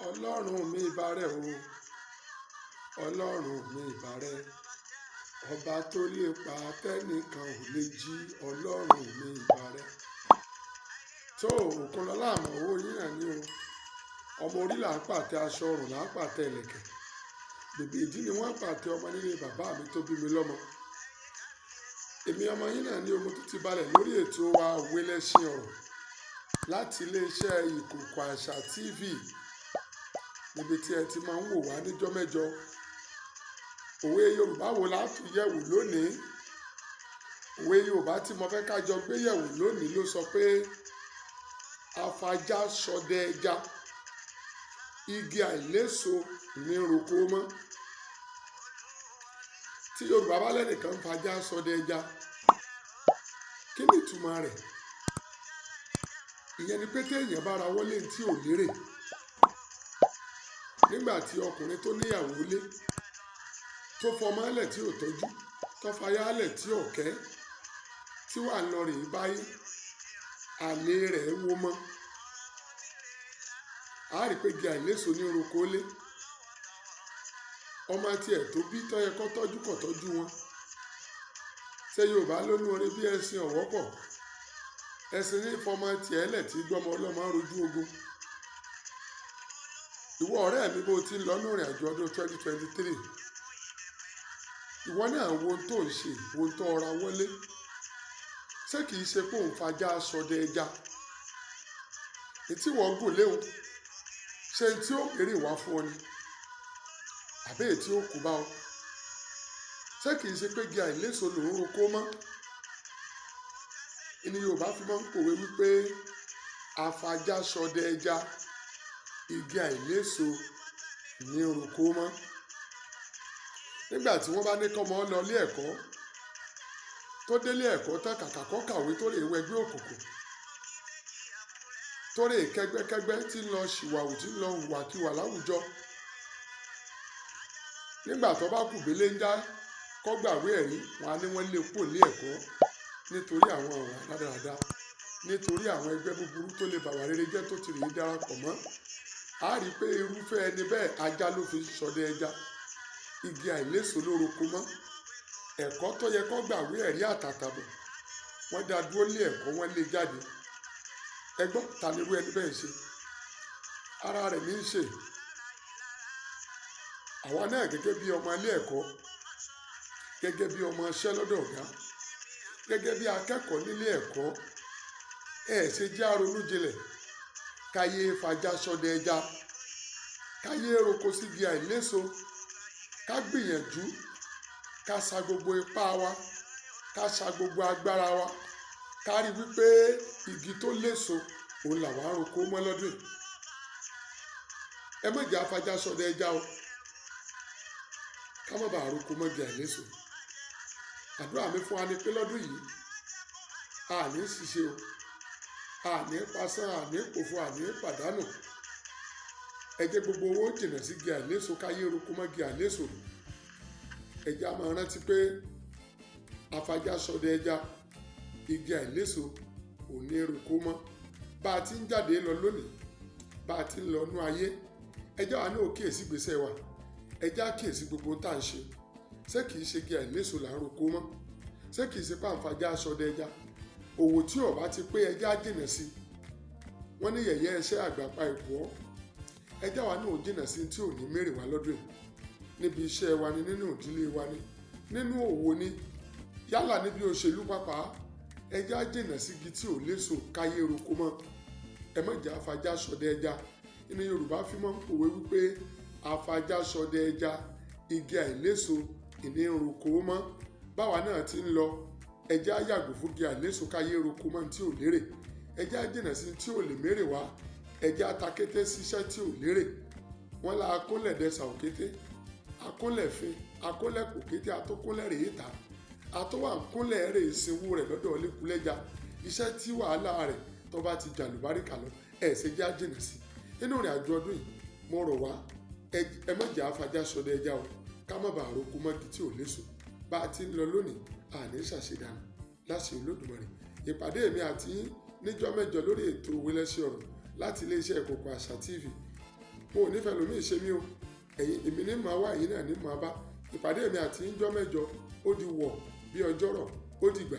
Ọlọ́run mi ìbà rẹ o. Ọlọ́run mi ìbà rẹ. Ọba tó lè pa tẹ́nìkan ò lè jí. Ọlọ́run mi ìbà rẹ. Tó Òkunlọ́lá àmọ́ owó yín náà ní o. Ọmọ orí là ń pàtẹ aṣọ, ọrùn là ń pàtẹ ìlẹ̀kẹ̀. Bèbè ìdí ni wọ́n pàtẹ ọmọ nílé bàbá mi tó bí mi lọ́mọ. Èmi ọmọ yín náà ní omo tó ti balẹ̀ lórí ètò wa Òwe Lẹ́ṣin Ọ̀rọ̀ láti iléeṣẹ́ Ìkòkò Àṣà TV, níbi tí ẹ ti máa ń wò wá níjọ́ mẹ́jọ. Òwe Yorùbá wo la tún yẹ̀wò lónìí? Òwe Yorùbá tí mo fẹ́ ká jọ gbé yẹ̀wò lónìí ló sọ pé afajá ṣọdẹ ẹja, igi àìléso ní roko mọ́. Tí Yorùbá bá lẹ́nìkan ń fajá ṣọdẹ ẹja, kí ni ìtumọ̀ rẹ̀? Ìyẹn ni pé téèyàn bá ra wọlé tí ò lérè. Nígbà tí ọkùnrin tó níyàwó lé, tó fọmọ́lẹ̀ tí ò tọ́jú, tó fayálẹ̀ tí ò kẹ́, tí wà lọ rèé báyìí, àlè rẹ̀ wó mọ́. A rí pé igi àìléso ní roko lé. Ọmọ tiẹ̀ tó bí tó yẹ kó tọ́jú kò tọ́jú wọn. Ṣé Yorùbá ló ní orin bí ẹṣin ọ̀wọ́ pọ̀? Ẹṣin ní fọmọ tiẹ̀ lẹ̀ tí gbọ́mọ ọlọ́mọ rojú ogun. Ìwọ ọ̀rẹ́ mi, bó ti ń lọ ní ìrìn àjò ọdún 2023, ìwọ náà wo ohun tó ń ṣe, wo ohun tó ra wọlé. Ṣé kìí ṣe pé òun fajá ṣọdẹ ẹja? Ètí wọ́n gùn léwu, ṣé tí ó mérè wá fún ọ ni? Àbí èyí tí ó kú bá ọ? Ṣé kìí ṣe pé igi àìléso lòún roko mọ́? Ìní Yorùbá fi máa ń pòwe wípé afajá ṣọdẹ ẹja, igi àìléso ní roko mọ́. Nígbà tí wọ́n bá ní kọ́mọ lọ ilé ẹ̀kọ́, tó délé ẹ̀kọ́ tán, kàkà kó kàwé tó rè wẹgbẹ́ òkùnkùn, tó rè kẹ́gbẹ́kẹ́gbẹ́, tí ń lọ ṣìwàwù, tí ń lọ hùwàkiwà láwùjọ. Nígbà tó bá kù bélé ń já kó gbàwé ẹ̀rí, wọn á ní wọ́n lé kúrò ní ẹ̀kọ́ nítorí àwọn ọ̀rọ̀ rádaràda, nítorí àwọn ẹgbẹ́ búburú tó lè bàwà rere jẹ́ tó ti rèé darapọ̀ mọ́. A rí pé irúfẹ́ ẹni bẹ́ẹ̀, ajá ló fi ṣọdẹ ẹja, igi àìléso ló roko mọ́. Ẹ̀kọ́ tó yẹ kó gbàwé ẹ̀rí àtàtàbọ̀, wọ́n dá dúró lé ẹ̀kọ́, wọ́n lé jáde. Ẹ gbọ́, ta ni irú ẹni bẹ́ẹ̀ ṣe? Ara rẹ̀ ní í ṣe. Àwa náà gẹ́gẹ́ bí ọmọ ilé ẹ̀kọ́, gẹ́gẹ́ bí ọmọ iṣẹ́ lọ́dọ̀ ọ̀gá, gẹ́gẹ́ bí akẹ́kọ̀ọ́ nílé ẹ̀kọ́, ẹ ṣe jẹ́ àrònú jinlẹ̀, káyé fajá ṣọdẹ ẹja, káyé roko sígi àìléso, ká gbìyànjú, ká sa gbogbo ipá wa, ká sa gbogbo agbára wa, ká rí wípé igi tó léso òun làwa ń roko mọ́ lọ́dún yìí. Ẹ má jẹ́ afajá ṣọdẹ ẹja o, ká má bàa roko mọ́gi àìléso. Àdúrà mi fún wa ni pé lọ́dún yìí, a ní ṣìṣe o, a ní pasán, a ní pòfo, a ní pàdánù. Ẹ jẹ́ gbogbo owó jìnnà sí igi àìléso, káyé roko mọ́gi àìléso. Ẹ jẹ́ a máa rántí pé afajá ṣọdẹ ẹja, igi àìléso ò ní roko mọ́. Bá a ti ń jáde lọ lónìí, bá a ti ń lọ nú ayé, ẹ jẹ́ wa ní ó kíyèsí ìgbésẹ̀ wa, ẹ jẹ́ á kíyèsí gbogbo ohun tá à ń ṣe. Ṣé kìí ṣe igi àìléso là ń roko mọ́? Ṣé kìí ṣe pé à ń fajá ṣọdẹ ẹja? Òwò tí ò bá ti pé, ẹ jẹ́ á jìnnà sí. Wọ́n ní yẹ̀yẹ́ ẹṣẹ́ àgbàpá ìbọ́. Ẹ jẹ́ wa ní ó jìnnà sí tí ò ní mérè wá lọ́dún yìí. Níbi iṣẹ́ wa ni, nínú ìdílé wa ni, nínú òwò ni, yálà níbi òṣèlú pàápàá, ẹ jẹ́ á jìnnà sí igi tí ò léso, káyé roko mọ́. Ẹ má jẹ́ afajá ṣọdẹ ẹja. Ní Yorùbá fi máa ń pòwe wípé afajá ṣọdẹ ẹja, igi àìléso ìní roko mọ́. Báwa náà ti ń lọ, ẹ jẹ́ á yàgò fún igi àìléso, káyé roko mọ́ tí ò lérè. Ẹ jẹ́ á jìnnà sí tí ò lè mérè wá. Ẹ jẹ́ á ta kété síṣẹ́ tí ò lérè. Wọ́n la akúnlẹ̀ dẹsà òkété, akúnlẹ̀ fin, akúnlẹ̀ pòkété, atókúnlẹ̀ rèé ta, atówà ń kúnlẹ̀ rèé sinwó rẹ̀ lọ́dọ̀ ọlékulẹ́ja. Iṣẹ́ tí wàhálà rẹ̀ tó bá ti jàlùbáríkà lọ, ẹ ṣe jẹ́ á jìnnà sí. Nínú ìrìn àjò ọdún yìí, mo rọ̀ wá, ẹ má jẹ́ afajá ṣọdẹ ẹja o, ká má bàa roko mọ́gi tí ò léso. Bá a ti ń lọ lónìí, a ní ṣàṣedànù láṣẹ Olódùmarè. Ìpàdé mi àti yín níjọ́ mẹ́jọ lórí ètò Òwe Lẹ́ṣin Ọ̀rọ̀ láti iléeṣẹ́ Ìkòkò Àṣà TV. Mo ò nífẹ̀ẹ́ lómi ìṣe mi o. Ẹ̀yin èmi ní màá wá, ẹ̀yin náà ní màá bá. Ìpàdé mi àti ìjọ mẹ́jọ, ó di wọ̀ bí ọjọ́rọ̀, ó dìgbà.